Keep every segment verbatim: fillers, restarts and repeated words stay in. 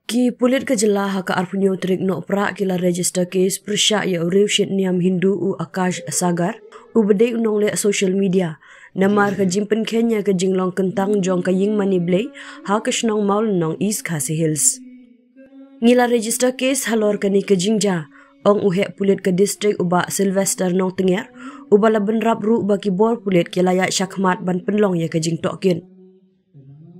Ki pulit ka jylla ha ka arphew tarik Nohprah ki la register case pyrshah ïa u riewshit niam Hindu u Akash Sagar, u ba dei u nongleh social media, namar ka jingpynkheiñ ïa ka jinglong kyntang jong ka ïing mane Blei ha ka shnong Mawlynnong, East Khasi Hills. Ngi la register case halor kane ka jingjia, ong u heh pulit ka district u Bah Sylvester Nongtnger, u ba la bynrap ruh ba ki bor pulit ki la ïaid shakhmat ban pynlong ïa ka jingtohkit.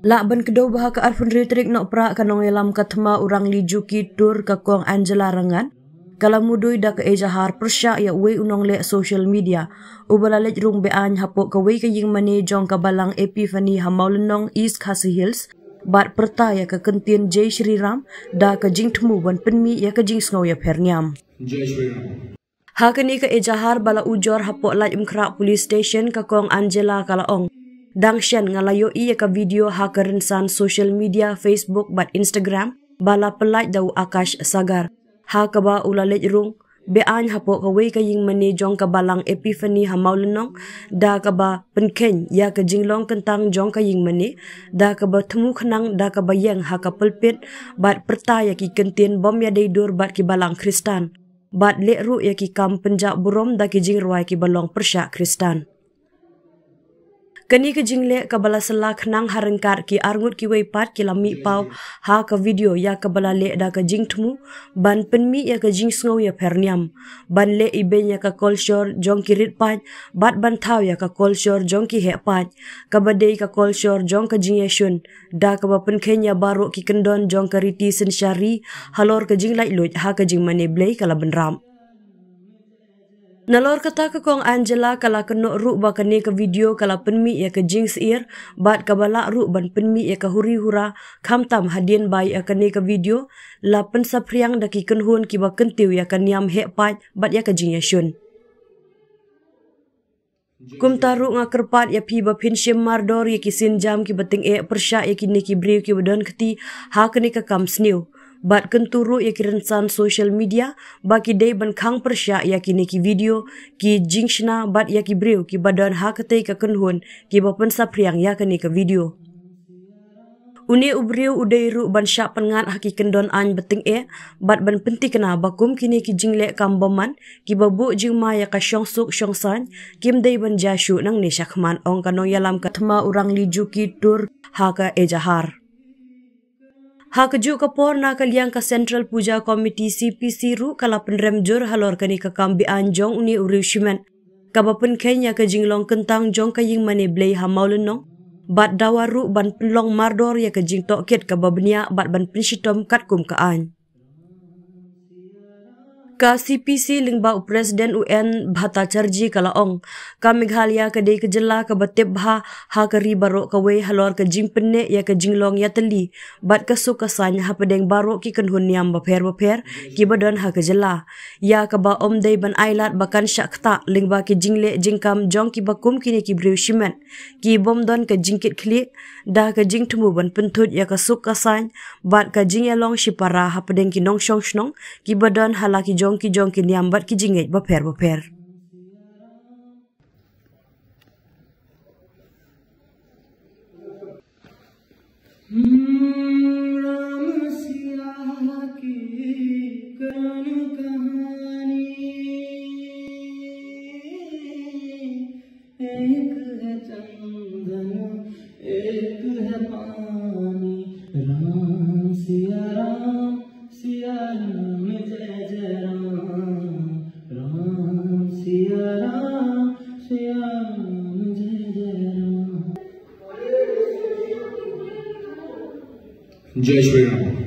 Lah ban kdew ba ha ka arphew tarik Nohprah ka nongïalam ka thma u Rangli Juki Tour ka Kong Angela Rangan, ka la mudui da ka ejahar pyrshah ïa uwei u nongleh social media, u ba la leit rung be-aiñ hapoh kawei ka ïing mane jong ka balang Epiphany ha Mawlynnong, East Khasi Hills, bad pyrta ïa ka kyntien Jai Shri Ram, da ka jingthmu ban pynmih ïa ka jingsngew ïapher niam. Jai Shri Ram. Ha kane ka ejahar ba la ujor hapoh Laitumkhrah Police Station, ka Kong Angela ka la ong, dang shen nga la ïohi ïa ka video ha ka rynsan social media Facebook bad Instagram ba la pyllait da u Akash Sagar, ha kaba u la leit rung be-aiñ hapoh kawei ka ïing mane jong ka balang Epiphany ha Mawlynnong, da kaba pynkheiñ ïa ka jinglong kyntang jong ka ïing mane, da kaba thmu khnang da kaba ïeng ha ka pulpit, bad pyrta ïa ki kyntien bym ïadei dur bad ki balang Khristan, bad leh ruh ïa ki kam pynjah burom da ki jingrwai ki ba long pyrshah Khristan. Kane ka jingleh kaba la sella khnang ha ryngkat ki arngut kiwei pat ki la mih paw ha ka video ïa kaba la leh da ka jingthmu ban pynmih ïa ka jingsngew ïapher niam, ban leh ibeiñ ïa ka kolshor jong ki rit paid, bad ban thaw ïa ka kolshor jong ki heh paid, kaba dei ka kolshor jong ka jingïashun, da kaba pynkheiñ ïa baroh ki kyndon jong ka riti synshar ri halor ka jinglaitluid ha ka jingmane Blei, ka la bynrap. Nalor kata, ka Kong Angela ka la kynnoh ruh ba kane ka video ka la pynmih ïa ka jingsyier, bad kaba lah ruh ban pynmih ïa ka huri hura, khamtam hadien ba ïa kane ka video la pynsaphriang da ki kynhun kiba kyntiew ïa ka niam heh paid bad ïa ka jingïashun. Kumta ruh nga kyrpad ïa phi ba phin shim mardor ïa ki sienjam kiba tyngeh pyrshah ïa kine ki briew kiba don kti ha kane ka kam sniew, bad kyntu ruh ïa ki rynsan social media ba ki dei ban khang pyrshah ïa kine ki video, ki jingshna bad ïa ki briew kiba don ha katei ka kynhun kiba pynsaphriang ïa kane ka video. Une u briew u dei ruh ban shah pynngat ha ki kyndon aiñ ba tyngeh, bad ban pynthikna ba kum kine ki jingleh kam bymman kiba buh jingma ïa ka shongsuk shongsaiñ kim dei ban jia shuh nangne shakhmat, ong ka nongïalam ka thma u Rangli Juki Tour ha ka ejahar. Ha kajuh ka por, na ka liang ka Central Puja Committee, C P C, ruh ka la pynrem jur halor kane ka kam be-aiñ jong une u riewshimet, kaba pynkheiñ ïa ka jinglong kyntang jong ka ïing mane Blei ha Mawlynnong, bad dawa ruh ban pynlong mardor ïa ka jingtohkit kaba bniah bad ban pynshitom katkum ka aiñ. Ka C P C lyngba u President u N Bhattacharjee ka la ong, ka Meghalaya ka dei ka jylla kaba tip bha ha ka ri baroh kawei halor ka jingpynneh ïa ka jinglong ïatylli bad ka suk ka saiñ hapdeng baroh ki kynhun niam bapher bapher kiba don ha ka jylla, ïa kaba ym dei ban ailad ba kan shah ktah lyngba ki jingleh jingkam jong kiba kum kine ki briew shimet, ki bym don ka jingkitkhlieh, da ka jingthmu ban pynthut ïa ka suk ka saiñ bad ka jingïalong shipara hapdeng ki nongshong shnong kiba don ha la ki jong ki jong ki niam bad ki jingngeit bapher bapher. राम सिया की कौन कहानी, एक है चंदन, एक है पानी। राम सिया राम, सिया राम, जय जय राम। राम सिया राम, सिया राम, जय जय राम। जय श्री राम।